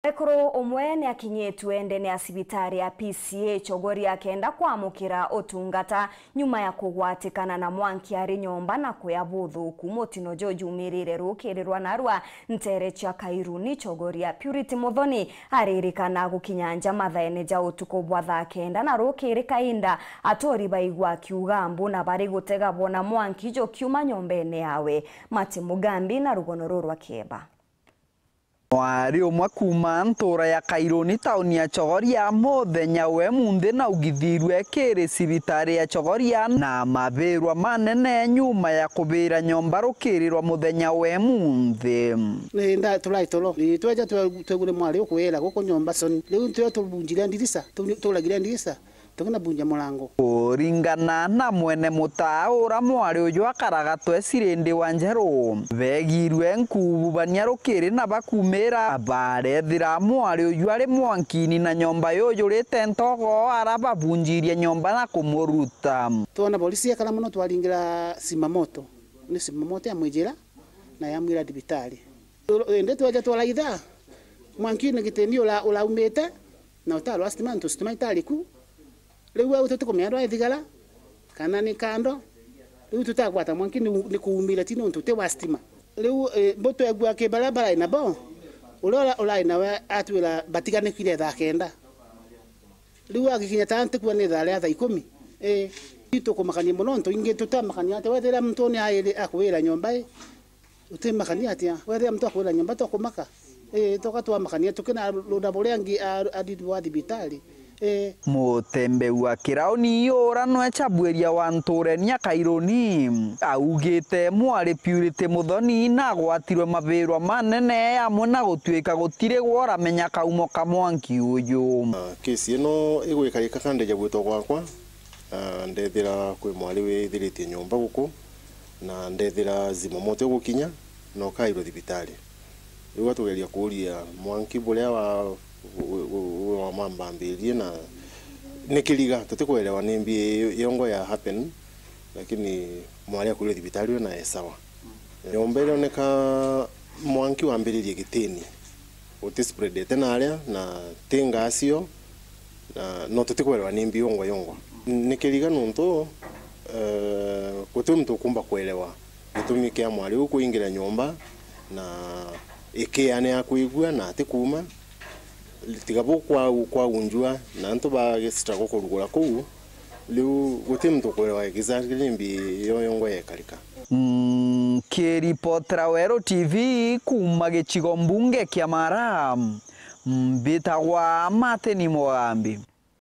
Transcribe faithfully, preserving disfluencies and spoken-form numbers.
Ekuru umwe ni akinyitue ndene ya cibitari ya P C A Chogoria akenda kwamukira utungata nyuma ya kugwatikana na mwanki ari nyomba na kuya buthuku. Mutino juju jumirire rukiri rwa narua ntere cia Kairuni. Chogoria Purity Muthoni aririkana gukinya nja mathaene ja utuku bwa thaa kenda na rukiri kainda aturi baigua akiuga mbu na bari gutega bona mwanki jukiuma nyombene yawe. Mati Mugambi na rugono ruru rwa kieba. Mwari umwe kuuma ntuura ya Kairuni, tauni ya Chogoria, muthenya we munthi naugithirue kiri cibitari ya Chogoria na mabirwa manene nyuma ya kubira nyomba rukiri rwa muthenya we munthi. Ni nda turai toro. Ni tweja twe-, twegure mwari ukwira guku nyomba soni. Riu twe tubunjire ndirisa, tu-, turagire ndirisa. Tukinabunja murango. Kuringana na mwene mutaa ura mwari uju akaraga Twecirindi wa Njeru, begirue nkububania rukiri na bakumira, barethira mwari uju ari mwankini na nyomba yujurite ntogo, ara babunjirie nyomba na kumuruta. Twona borisi ekara mono, twaringira Simamoto. Ni Simamoto yamwijira na yamwira thibitari. Indi tweja twaraitha mwankini gitini ura-, uraumite na utarwa stima, nontu stima itari ku. Riu au tutikumenya ndwa ithigara kana ni kando. Riu tutagwata mwanki ni, ni kuumire ti nontu ti wa stima. Riu, eh, mbu twegua ki baria barai nabo, uria ura-, urai nawe atwira batiganikire thaa kenda. Riu agikinya taa ntikua ni thaa ria thaa ikumi. Eh, riu tukumakania mono nontu ingi tutamakania ati wethira muntu ni airi akuwira nyomba i, utimakania atia? Wethira muntu akwira nyomba, tokumaka. Ii, toka twamakania tukina runda buria angi a-, ariri bwa thibitari. Ii. Mutembeu wa Kirauni ura nwe Chabweria wa ntureni ya Kairuni augite mwari Purity Muthoni nagwatirwe mabirwa manene amwe na gutuika gutiri gwa uramenya kaumo ka mwanki uju. Ah, kesi ino igwikarika kandeja gwitwa gwakwa, ah, ndethira kwi mwari withiritie nyomba guku, na ndethira Zimamoto gukinya, na ukairwe thibitari. Riu atugeria kuuria mwanki buria wa, wa, wa, wa mambambirie, na ni kiriga, tutikwelewa ni mbi yongo ya happen, lakini mwari akuirwe thibitari na e sawa. Nyomba irioneka mwanki wambiririe gitini, utispreadete naria, na ti ngasio, na no tutikwelewa ni mbi yongwa yongwa. Ni kiriga nontu, eh, guti muntu ukumba kwelewa gitumi kia mwari uu kuingira nyomba na ikia ni akwigua na atikuuma. Tiga bu kwa, kwaunjua na antu ba struggle kurugura kuu, riu guti muntu ukwelewa exactly ni mbi yo yongwa yekarika. Nkiripotera Weru T V kuuma gicigo mbunge kia Mara, mbitagwa Martin Mugambi.